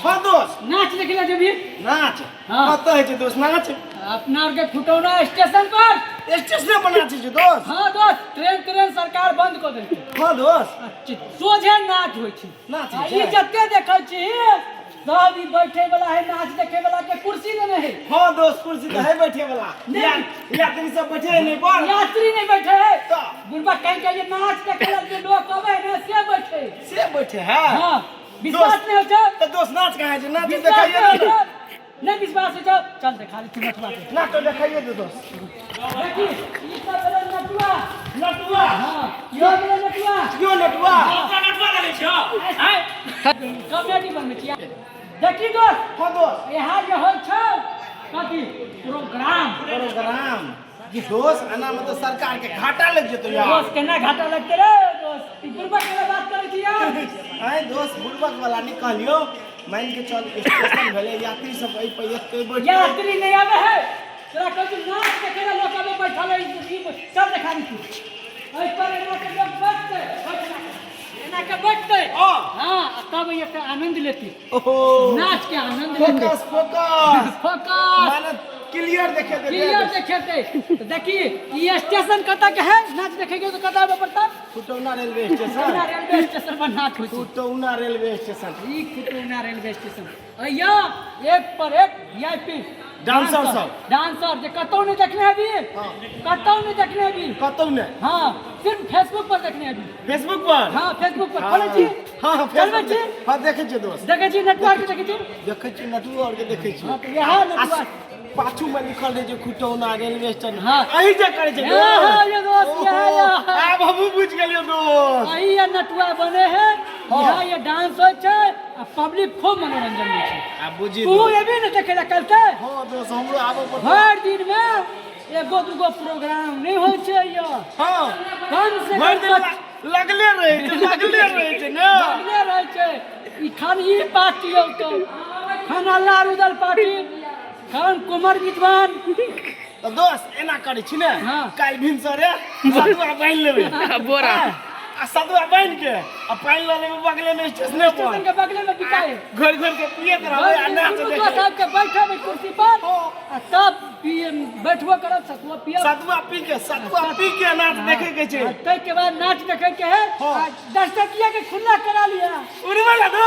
हाँ दोस्त। नाच देखे ला जेबी? नाच? हाँ। कतऽ होइ छै दोस्त नाच? अपना आर के खुटौना स्टेशन पर। स्टेशन पर नाचै छै दोस्त? हाँ दोस्त, ट्रेन ट्रेन सरकार बंद कऽ देलकै। हाँ दोस्त। सोझे नाच होइ छै। नाच आ होइ ई छै? जते देखै छी सब ई बैठे वाला है, नाच देखे वाला के कुर्सी देने है। हाँ दोस्त, कुर्सी तऽ है बैठे वाला। नहीं। यात्री सब बैठे है नहीं पर? यात्री नहीं बैठे है। तऽ? बुढ़बा कहीं कहीं नाच देखे ला जे लोग अबै है ना से बैठे। से बैठे है? हाँ, विश्वास नहीं होइ छै? तऽ दोस्त नाच कहाँ छै? नाच विश्वास देखाइए नहीं ने। होइ छै? नहीं विश्वास होइ छै? चल देखा दै छी नटुआ के। नाच तो देखाइए दे दोस्त। देखी, ई सब भेलै नटुआ। नटुआ? हाँ, इहो भेलै नटुआ। यो नटुआ? नटुआ लगै छै आँय? कॉमेडी बनबै छी। देखी दोस्त। हाँ दोस्त। यहाँ जे होइ छै कथी प्रोग्राम। प्रोग्राम दोस्त, एना में तो सरकार के घाटा लग जेतो यार। दोस्त केना घाटा लगते रे दोस्त? ई बुड़बक वाला बात करै छी यार। आँय दोस्त, बुड़बक वाला नहीं कहलियो, मान के चल स्टेशन भेलै, यात्री सब एहि पर एते बैठ। यात्री नहीं आवे है, तोरा कहै छी नाच देखे ला लोक आबे बैठल है, ई सब देखा दै छी। एहि पर एना के लोक बैठतै, एना के बैठतै। हाँ। हाँ, आ तब एते आनंद लेती। ओहो, नाच के आनंद लेते। Focus focus focus. माने क्लियर देखे दे। क्लियर देखेते। तो देखी, ई स्टेशन कतऽ के है? नाच देखे के तो कतऽ आबे पड़ता? Khutauna railway station. Khutauna railway station पर नाच होइ छै। Khutauna railway station. ई खुटौना रेलवे स्टेशन अइया एक पर एक वीआईपी डांसर सब। डांसर जे कतौ नहीं देखने हेबी। हाँ। कतौ नहीं देखने हेबी। कतौ नहि। हाँ, सिर्फ फेसबुक पर देखने हेबी। फेसबुक पर? हाँ, फेसबुक पर खोलै छी? हाँ हाँ। चलबै छी? हाँ, देखै छियै दोस्त। देखै छी नेटवर्क देखै छी? देखै छी, नटुओ आर के देखै छी। हाँ, तऽ इएह नेटवर्क। पाछू में लिखल रहै छै खुटौना रेलवे स्टेशन। हाँ। अही जे करै छै। हाँ, हाँ, ये दोस्त, ओहो, यह, यह। आब हमहूँ बुझि गेलियै दोस्त। अही ये नटुआ बने है। हाँ। यहाँ ये डांस होइ छै आ पब्लिक खूब मनोरंजन होइ छै। आब बुझी तू दोस्त। एबी ने देखे ला कल ते? हाँ दोस्त, हमरो आबऽ पड़तै। भरि दिन में एगो दूगो प्रोग्राम नहीं होइ छै यो। हाँ। कम से भरि कम दिन लगले रहै छै, लगले रहै छै ने। लगले रहै छै। ई खान ई पार्टी औतौ, खान अल्लाह रुदल पार्टी, खान कुमर विद्वान। तऽ दोस्त एना करै छी ने। हाँ। काल्हि भिनसरे सतुआ बान्हि लेबै। बोरा। आ सतुआ बान्हि के आ पानि लऽ लेबै, बगले मे स्टेशने पर। स्टेशन के बगले में बिकाय। घोरि घोरि के पियैत रहबै आ नाच दुनू देखबै। दोस्त आबि के बैठबै कुर्सी पर हाँ। आ तब पिए बैठबो करब, सतुआ पियब। सतुआ पी के नाच देखे के छै। आ ताहिके बाद नाच देखे के है। हाँ। आ दर्शकिया के खुला करा लिया। उड़बै ला दो।